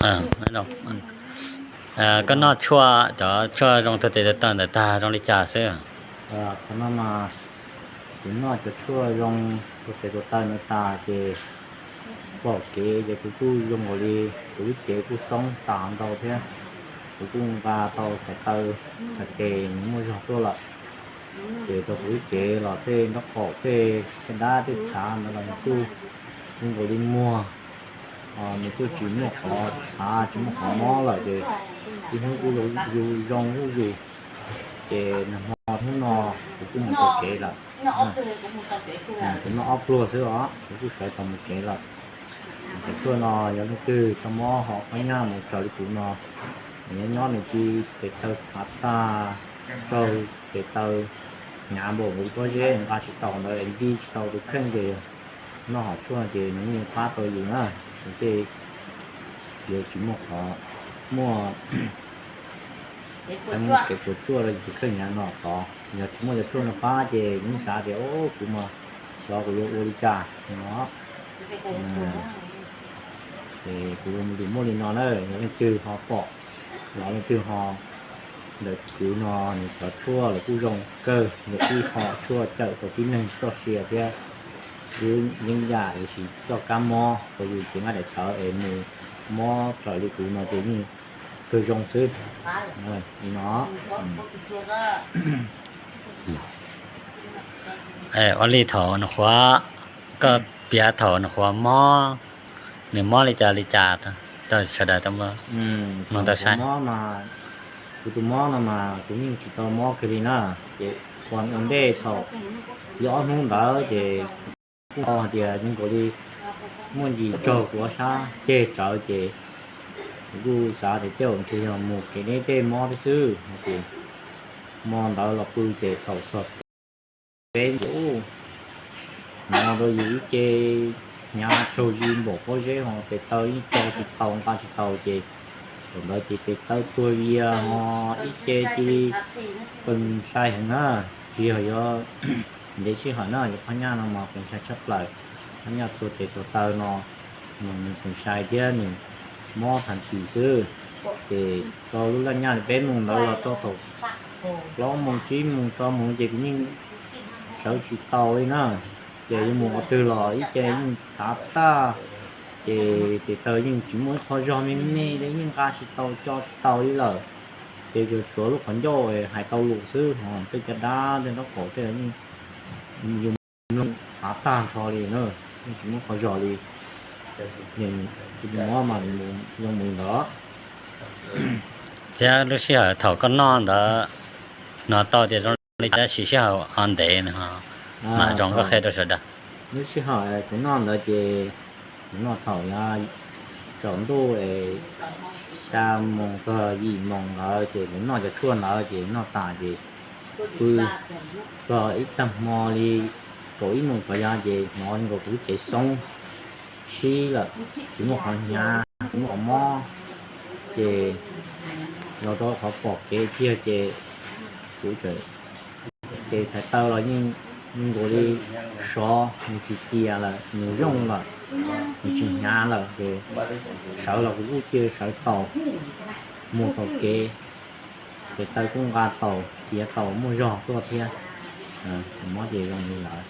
Koj noj tshuaj, cov tshuaj zoo tuag tes tuag taw ntawd tag zoo li cas xwb? Qhov no mas kuv noj cov tshuaj zoo tuag tes tuag taw ntawd tas ces pom kev ces kuv kuj zoo nkaus li kuv lub cev kuj xoob tas ntau thiab. Kuv kuj nqa tau txhais taw, txhais tes nws muaj zog tuaj lawm. Ces tau kuv lub cev los tej nraub qaum tej caj dab tej txhav ntawd los nws kuj zoo nkaus li muag, nws kuj tsis muaj qhov txhav tsis muaj qhov mob lawm ces ib hnub kuj zoo zuj zus. Ces nag hmo hnub no kuv kuj mus tau kev lawm. Kuv noj ob pluag xwb os kuv kuj sawv tau mus kev lawm. Cov tshuaj no yog leej twg tau mob ho qhab nyaj mus raws li kuv no, nws nyob nyob nws ci tes taw txhav tag, raug tes taw hnyav npaum nkaus li pob zeb nqa tsis tau ntawd es nti tsis tau tus kheej ces noj hom tshuaj ces nws yeej pab tau yus na. Nws tej yuav tsis muaj qhov muaj kev puas tsuaj rau yus tus kheej hnyav no tod. Yog tsis muaj cov tshuaj no pab ces yeej xav tias o kuv mas xyov kuv yuav ua li cas no. Ces kuv lus muaj li no na, yog leej twg ho pom los leej twg ho ntawm kuv no nws cov tshuaj los kuj zoo kawg, nws ib qho tshuaj cawm tau tib neeg txoj sia thiab wb yeeb yam los sis coj kab mob rau yus cev nqaij daim tawv es mus mob raws li kuv no ces yeej kawg zoo xwb. Li no. Ua li thaum nws qhuav, koj piav thaum nws qhuav mob, nws mob li cas li cas rau sawv daws tau mloog tau saib. Kuv tus mob no mas kuv yeej tsis tau mob kiag li na, ces ua ntej thaum ib ob hnub ntawd ces kuj hais tias zoo nkaus li muaj ntsis tsaug kuv ob sab ceg tsawv ces kuv kuj xav tias tej zaum ntshe yog mus kev deb tej mob thiab xwb no ces hmo ntawd los pw ces thaum txog peb nkaus hnov rau yus ib ce hnyav tsaug zis npaum pob zeb ho tes taw yeej tso tsis tau nqa tsis tau ces thaum ntawd ces tes taw tuag vias ho ib ce cia li pees sai heev na. Tsis yog yuav ntev sij hawm na, yog phab nyaj no mas pees sai tshaj plaws. Phab nyaj tuag tes tuag taw no mas nws pees sai thiab nws mob thas tis xwb. Ces rau lub laj nyaj li peb moos ntawd los rau thaum plaub moos tsib moos rau moos ces kuv yeej sawv tsis tau li na. Ces yuav mus qhov twg los ib ce yeej txhav tag, ces tes taw yeej tsis muaj ib qho zog me me li, yeej nqa tsis tau co tsis tau li lawm. Ces tsuas tshuav lub qhov ncauj hais tau lus xwb, ho tej caj dab tej nraub qaum tej yeej yus mloog txhav tag nrho li na, yeej tsis muaj qhov zog li. Nws tus mob mas zoo mus li ntawd. Thiab lub sij hawm thaum koj noj ntawd, hnov tau tias zoo li cas, tab sis sij hawm ho ntev no, mam zoo koj qhia rau sawv daws. Lub sij hawm kuv noj ntawd ces kuv noj thaum yav tsaus ntuj xya moos txog yim moos ntawd ces kuv noj cov tshuaj ntawd ces noj tas ces pw txog ib tag hmo li kaum ib moos tod ya ces hnov nkaus kuv lub cev xoob sib lawm, tsis muaj qhov hnyav tsis muaj qhov mob. Ces los rau qhov pom kev kiag ces kuv txawm, ces txhais taw los yeej nkaus li sov, nws tsis txias lawm, nws zoo lawm, nws tsis hnyav lawm ces sawv los kuv kuj cia sawv tau, mus tau kev, ces taw kuj nqa tau, khiav tau muaj zog tuaj thiab. Mob ces zoo li lawm.